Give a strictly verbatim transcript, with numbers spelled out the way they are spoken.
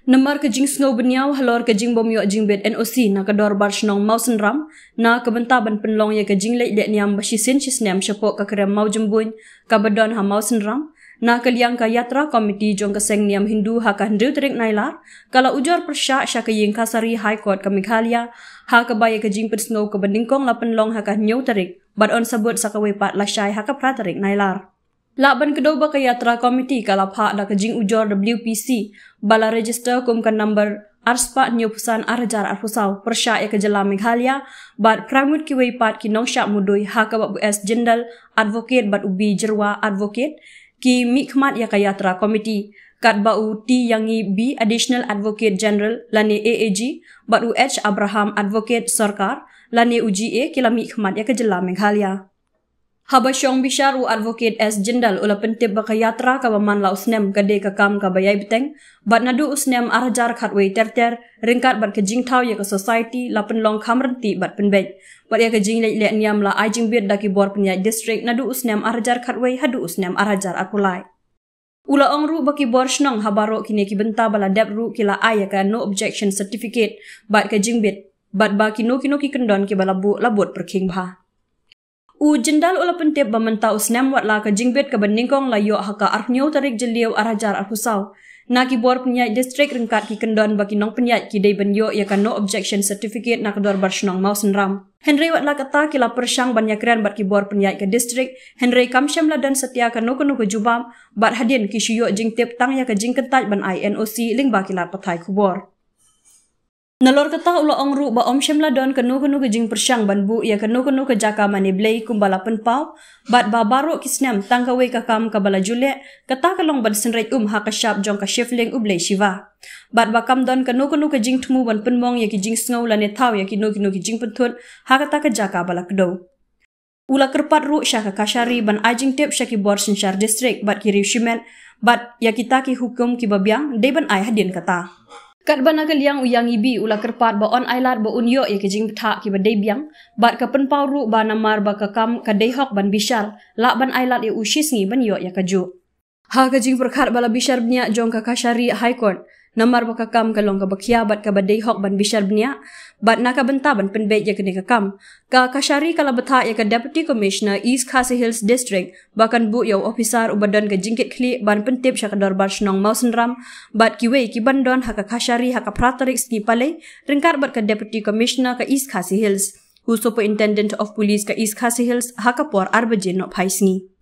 Namar ka jingsngew bniaw halor ka jingbym ïoh jingbit N O C na ka Dorbar Shnong Mawsynram, na ka bynta ban pynlong ïa ka jingleit lehniam ba shisien shisnem shapoh ka krem Mawjymbuin, kaba don ha Mawsynram, na ka liang ka Yatra Committee jong ka Seng Niam Hindu ha ka hynriew tarik Nailar, ka la ujor pyrshah sha ka ïing kashari High Court ka Meghalaya, ha kaba ïa ka jingpynsngew kaba nyngkong la pynlong ha ka hynñiew tarik, bad yn sa bud sa kawei pat lashai ha ka phra tarik Nailar. Lah ban kdew ba ka Yatra Committee ka la phah da ka jingujor W P C, ba la register kum ka number arspah hynñiewphew san arhajar arphew saw, pyrshah ïa ka jylla Meghalaya, bad phra ngut kiwei pat ki nongshah mudui ha kaba u S Jindal, advocate, bad u B Jyrwa, advocate, ki mihkhmat ïa ka Yatra Committee, katba u T Yangi B, Additional Advocate General lane A A G, bad u H Abraham, Advocate Sorkar lane u G A, ki la mihkhmat ïa ka jylla Meghalaya. Haba shong bishar, u Advocate S Jindal u la pyntip ba ka Yatra kaba man la u snem ka dei ka kam kaba ïai bteng, bad naduh u snem arhajar khatwei ter ter, ryngkat bad ka jingthaw ïa ka society, la pynlong kham ryntih bad pynbeit. Bad ïa ka jingleit lehniam la ai jingbit da ki bor pynïaid district naduh u snem arhajar khatwei haduh u snem arhajar arphew lai. U la ong ruh ba ki bor shnong ha baroh kine ki bynta ba la dep ruh ki la ai ïa ka no objection certificate bad ka jingbit, bad ba kino kino ki kyndon kiba la buh la bud pyrkhing bha. U Jindal u la pyntip ba mynta u snem, watla ka jingbit kaba nyngkong la ïoh ha ka arphew tarik Jylliew arhajar arphew saw, na ki bor pynïaid district ryngkat ki kyndon ba ki nongpynïaid ki dei ban ïoh ïa ka no objection certificate na ka Dorbar Shnong Mawsynram. Hynrei watla kata, ki la pyrshang ban ïakren bad ki bor pynïaid ka district, hynrei kam shym la don satia kano kano ka jubab, bad hadien ki shu ïoh jingtip tang ïa ka jingkyntait ban ai N O C lyngba ki lad pathai khubor. Nalor kata, u la ong ruh ba ym shym la don kano kano ka jingpyrshang ban buh ïa kano kano ka jaka mane blei kumba la pynpaw, bad ba baroh ki snem tang kawei ka kam kaba la ju leh, kata ka long ban synreit um ha ka shap jong ka shivling u Blei Shiva. Bad ba kam don kano kano ka jingthmu ban pynmong ïa ki jingsngew lane thaw ïa kino kino ki jingpynthut ha kata ka jaka ba la kdew. U la kyrpad ruh sha ka kashari ban ai jingtip sha ki bor synshar district bad ki riew shimet, bad ïa kita ki hukum kiba biang dei ban ai hadien kata. Katba na ka liang u Yangi B u la kyrpad ba yn ailad ba un ïoh ïa ki jingbthah kiba dei biang, bad ka pynpaw ruh ba namar ba ka kam ka dei hok ban bishar, lah ban ailad ïa u shisngi ban ïoh ïa kajuh. Ha ka jingpyrkhat ba la bishar bniah jong ka kashari High Court, namar ba ka kam ka long kaba khia bad kaba dei hok ban bishar bniah, bad na ka bynta ban pynbeit ïa kane ka kam, ka kashari ka la bthah ïa ka Deputy Commissioner East Khasi Hills District ba kan buh ïa u ophisar uba don ka jingkitkhlieh ban pyntip sha ka Dorbar Shnong Mawsynram bad kiwei kiban don ha ka kashari ha ka phra tarik Sngi Palei, ryngkat bad ka Deputy Commissioner ka East Khasi Hills, u Superintendent of Police ka East Khasi Hills, ha ka por ar baje nohphai sngi.